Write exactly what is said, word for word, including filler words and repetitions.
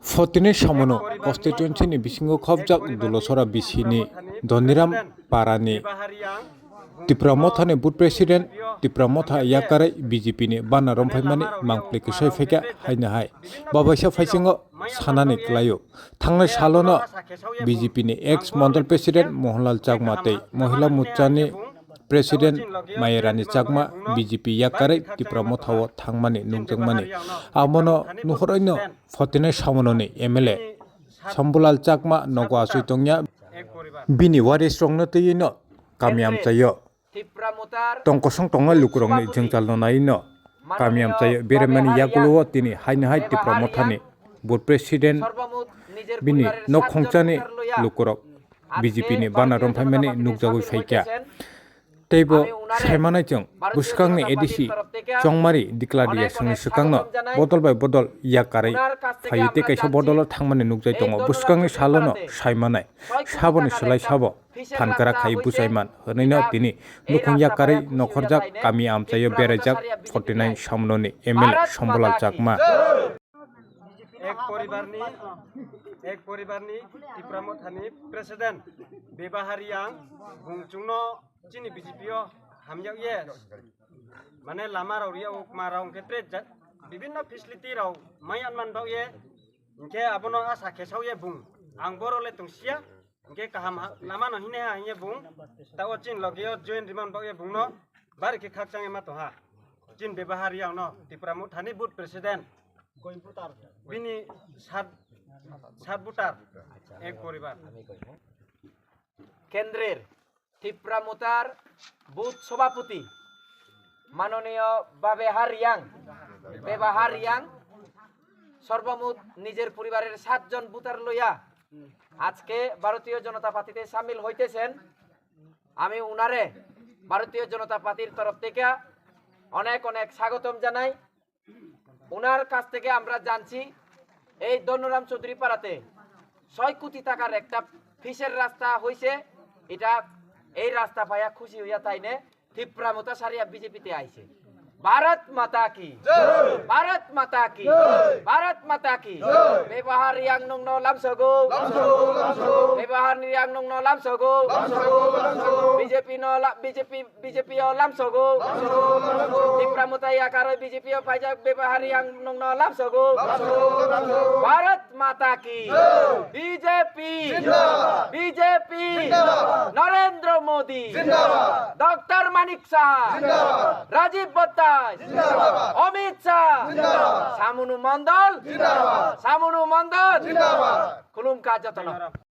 Fortini samono constituency ni bisingo khobjak Dulasora B C ni Doniram Parani Tipra Mothani booth president, Tipra Motha yakarwi B J P ni bana romphaimani mangpli kwsai phaikha haino hai. Babaisa phaisingo sanani kwlaio. Thangnai salono B J P ni ex mondol president Mohanlal Chakma tei Mohila Morchani president Mayarani Chakma B J P yakarwi Tipra Mothao thangmani nukjakmani. Amono nuhoroino Fortini samononi M L A Sambulal Chakma nogo asoi tongya. Bini warisrokno twiwino kami amchaio tongkosong tongnai lukurokni jwngchalno naino kami amchaio beremani yagulo tini haino hai Tipra Mothani booth president bini nok khongchani lukurok B J P ni bana romphaimani nukjagwi phaikha. Teibo saimanai chwng bwskangni A D C Chongmari Dikla Diyasongni swkangno bodol bai bodol yakarwi phaiwi tei kaisa bodolo thangmani nukjai tongo. Bwskangni salono saimanai saboni swlai sabo phankara khai bwsaiman hwnwino tini nukhung yakarwi nokhorjak kami amchaio beraijak forty nine samononi M L A Sambulal Chakma. Ek poribarni, ek poribarni Tipra Mothani president Bebahar Yang bung chwngno chini B J P o hamyak ye, mane lama rok riya o, ma rok hwnkhe tre ja-, bibinno facility rok maya man bak ye, hwnkhe abono asa khe sao ye bung, ang boro le tong siya, hwnkhe kaham ha-, lama no hine ha hine bung, ta o chini loge o join riman bak ye bung no, bari khe khakchang ye ma tong ha, chini Bebahar Yang no Tipra Mothani booth president. Bini sat, sat voter, ek poribar. কেন্দ্রের তিপ্রা মোতার বুথ সভাপতি মাননীয় বাবেহার রিয়াং, বেবাহার রিয়াং সর্বমোট নিজের পরিবারের সাতজন ভোটার লইয়া আজকে ভারতীয় জনতা পার্টিতে সামিল হইতেছেন। আমি উনারে ভারতীয় জনতা পার্টির তরফ থেকে অনেক অনেক স্বাগতম জানাই। ওনার কাছ থেকে আমরা জানছি এই ধনরাম চৌধুরী পাড়াতে ছয় কোটি টাকার একটা পিচের রাস্তা হয়েছে। এটা, এই রাস্তা পাইয়া খুশি হইয়া তাইনে তিপ্রা মোতা সারিয়া বিজেপিতে আইছে। ভারত মাতা কি, ভারত মাতা কি, ভারত মাতা কি। বেবাহার রিয়াং নংনো লামসগো, বেবাহার রিয়াং নংনো লামসগো। বিজেপি নো লা-, BJP BJP o lamsogo. Tipra Motha yakarwi B J P o paijak Bebahar Yang nongno lamsogo. Bharat Mata ki. B J P. B J P. Narendra Modi. Doctor Manik Saha. Rajiv Bhattai. Amit Shah. Samunu Mondol. Samunu Mondol. Khulumkha jotono.